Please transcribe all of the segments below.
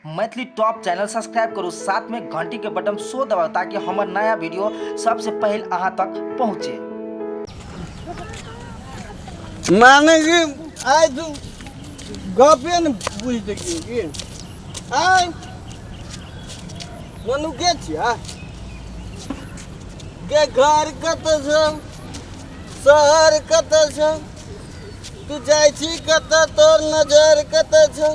Maithili top channel subscribe करू, साथ में घंटी के बटन सो दबाउ ताकि हमर नया वीडियो सबसे पहले अहाँ तक पहुँचे। माने कि आइ तू गपे ने बुझि देखियो कि आइ मनु के छिया के घर कतऽ छौ, शहर कतऽ छौ, तू जाइ छी कतऽ, तोर नजर कतऽ छौ,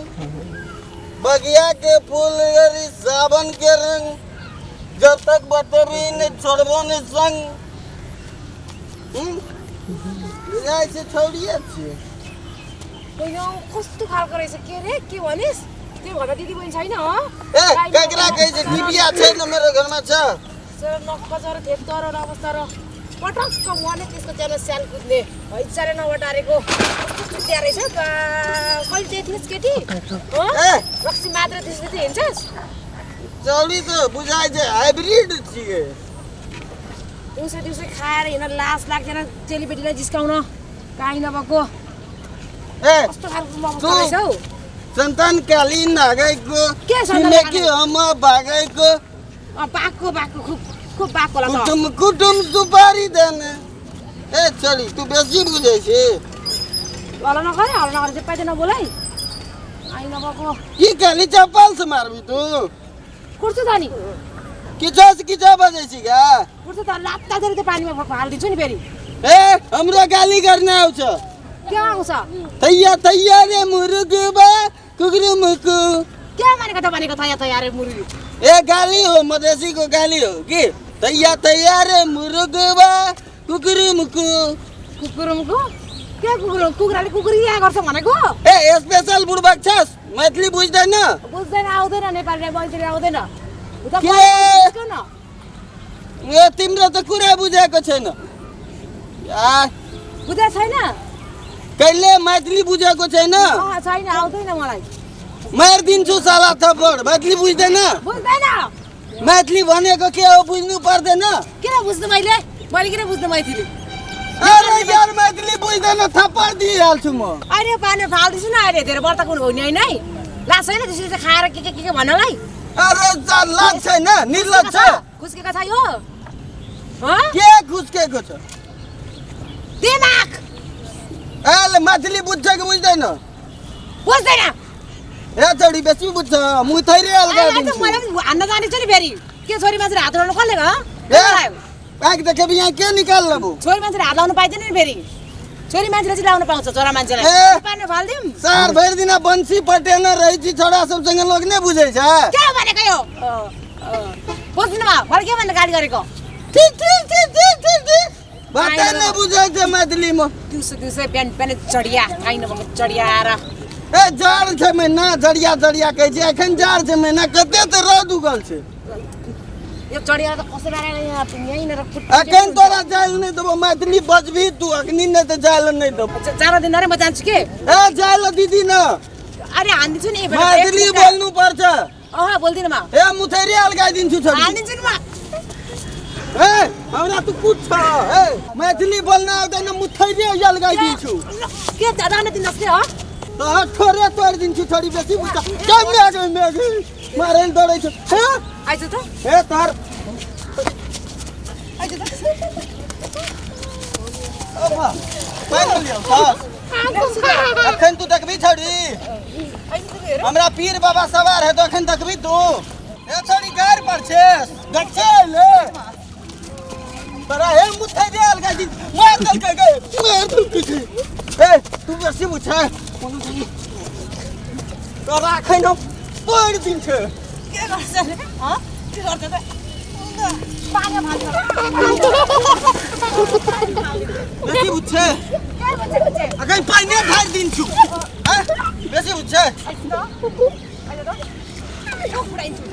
बगिया के फूल अरी सावन के रंग, जब तक बतेबी ने छोड़बो ने संग। बुझाइ छै छौड़िए छियै। यो कस्तो खालको रहेछ के रे, के भनिस्? त्यो घरमा दिदी बहिनी छैन, हँ? ए ककरा कहै छै दिबिया छैन मेरो घरमा छ। नक्कचर थेप्तर र अवस्था र पटक्क मने त्यसको च्यानल स्याल कुद्ने हैचाले नबटारेको कस्तो चुत्या रहेछ। कहिले देख्नुहोस् केटी, हँ? ए रक्सी मात्र त्यस्तो चाहिँ हिँड्छस्? चौरी त बुझाइ छै हाइब्रिड छियै। दिउँसो दिउँसो खाएर हिँड्न लाज लाग्दैन चेलीबेटीलाई जिस्काउन, काहीँ नभएको। ए कस्तो खालको अवस्था तँ रहेछ हौ? सन्तान काली नागैको के सन्तान छिमेकी काली? हम भागैको। अँ, बाघको, बाघको, खुब खुब बाघको होला त। कुटुम कुटुम सुपारी देने। ए चली तू बेसी बुझै छी। हल्ला नगर, हल्ला नगर, जे पाइँदैन बोलै। आइ नभएको। की कहली चप्पल से मारबी तू? कुर्छु त नि। किछो से किछो बजै छी गा? कुर्छु त, लात्ता धेरै त्यो पानीमा हालिदिन्छु नि फेरि। ए हाम्रो गाली गर्न आउँछ। के आउँछ? थैया थैया रे मुरुगुबा कुकुरु मुकु। के भनेको त भनेको थैया थैया रे मुरुगु? ए गाली हो, मधेसीको गाली हो कि? थैया थैया रे मुरुगुबा कुकुरु मुकु। कुकुरु मुकु? के कुकुरु? कुखुराले कुकुरिया गर्छ भनेको? ए स्पेशल बुढबाक छस्, मैथिली बुझ्दैन? बुझ्दैन, आउँदैन, नेपाली मैथिली आउँदैन। उता के? गएर न। ए तिम्रो त कुरा बुझेको छैन। आ बुझेको छैन? कहिले मैथिली बुझेको छैन? अँ, छैन, आउँदैन मलाई। मारिदिन्छु साला थप्पड, मैथिली बुझ्दैन? बुझ्दैन। मैथिली भनेको के हो बुझ्नु पर्दैन? किन बुझ्नु मैले? मैले किन बुझ्नु मैथिली? अरे यार मैथिली बुझ्दैन थप्पड दिइहाल्छु म। अहिले पानी फाल्दैछु न अहिले, धेरै व्रतको हुने होइन है। लाज छैन त्यसरी चाहिँ खाएर के के के के भन्नलाई? अरे लाज छैन, निर्लज छ। खुस्केको छ यो? हँ? के खुस्केको छ? दिमाग। ए मैथिली बुझ्छ कि बुझ्दैन? बुझ्दैन। ए चढी बेसी बुझ्छ, मुथैरे अल्गाइदिन्छु। मलाई पनि हान्न जाने छ नि फेरि। के छोरी मान्छेले हात लाउनु कसले, हँ? ए, आँख देखेपछि यहाँ के निकाल्नु अब? छोरी मान्छेले हात लाउनु पाइँदैन नि फेरि। छोरी मान्छेले चाहिँ लाउनु पाउँछ, छोरा मान्छेलाई। ए, पानी फालिदिउँ। सार भरि दिन बन्सी पटेन रहेछ, छोरा सबसँग लोक नै बुझैछ। के भनेको यो? बुझ्दिनँ म, मलाई के भनेर गाली गरेको? ठीक, ठीक, ठीक, ठीक, ठीक, ठीक। बातै नै बुझैछ मैथिलीमा। दिउँसो दिउँसो बिहान बिहान चढिया, काहीँ नभएको चढिया आएर। ए जाड़ छै महिना, जड़िया जड़िया कहै छै, एखन जाड़ छै महिना, कते तऽ रौद उगल छै। यो चढिया त कसरी आएर यहाँ यहीँनिर फुट- एखन तोरा जाय लए नहि देबौ, मैथिली बजबही तू अखनी, नहि तऽ जाय लए नहि देबौ। जान दिन्न रे, म जान्छु के? ए जाय लए दीदी न। अरे हानिदिन्छु नि, ए, बेटा, मैथिली एक मुठा। बोल्नु पर्छ। अँ, बोल्दिनँ म। ए मुथैरी अल्गाइदिन्छु छोरी। हानिदिन्छु नि म। ए हमरा तू कुट छ। ए मैथिली बोल्न आउँदैन, मुथैरी अल्गाइदिन्छु। के जान दिनुहोस् नि, हँ? त ठोरे तोडिदिन्छु छोरी, बेसी बुझ्छ। के मेघ, मेघ, मारेर दौडै छ। हे? आइज त। ए तोहर। आइज त। अबा, पानि लियौ त। अखन तू देखबी छोरी? हमरा पीर बाबा सवार है तो अखन देखबी तू? ए छोरी गार पर छेस, गच्छे ले। तोरा हे मुथै दे अलगा दी, मार देलकै गे, मार देलकै गे। ए तू बेसी बुझ। तोरा अखन हम तोड़ि दिन्छु। के गर्छ रे? हँ? के गर्छ त? पानी फाल्छ। बेसी बुझ। के बुझे बुझे? अखन पानी ढारि दिन्छु। हँ? बेसी बुझ। आइज त। आइज त। म कुडाइन्छु।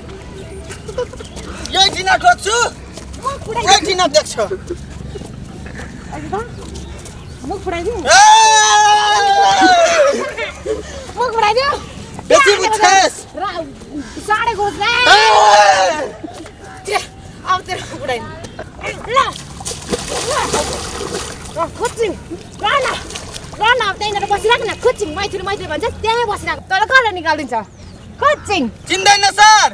यही ठिना ठोक्छु। म कुडाइन्छु। यही ठिना देख्छ। आइज त। मुख फुटाइदिउँ। ए! मुख फुटाइदिउँ। बेसी बुझ्छेस। साँडे घोष ल। ए! अब तेरो मुख फुटाइदिउँ। ल। ल, खोज्छु। ल न। ल न, अब त्यहीँनिर बसिराख न, खोज्छु। मैथिली मैथिली भन्छ, त्यहीँ बसिराख। तँलाई कसले निकालिदिन्छ? खोज। वाचिङ। चिन्दैन सर।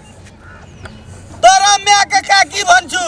तर म्याके काकी भन्छु।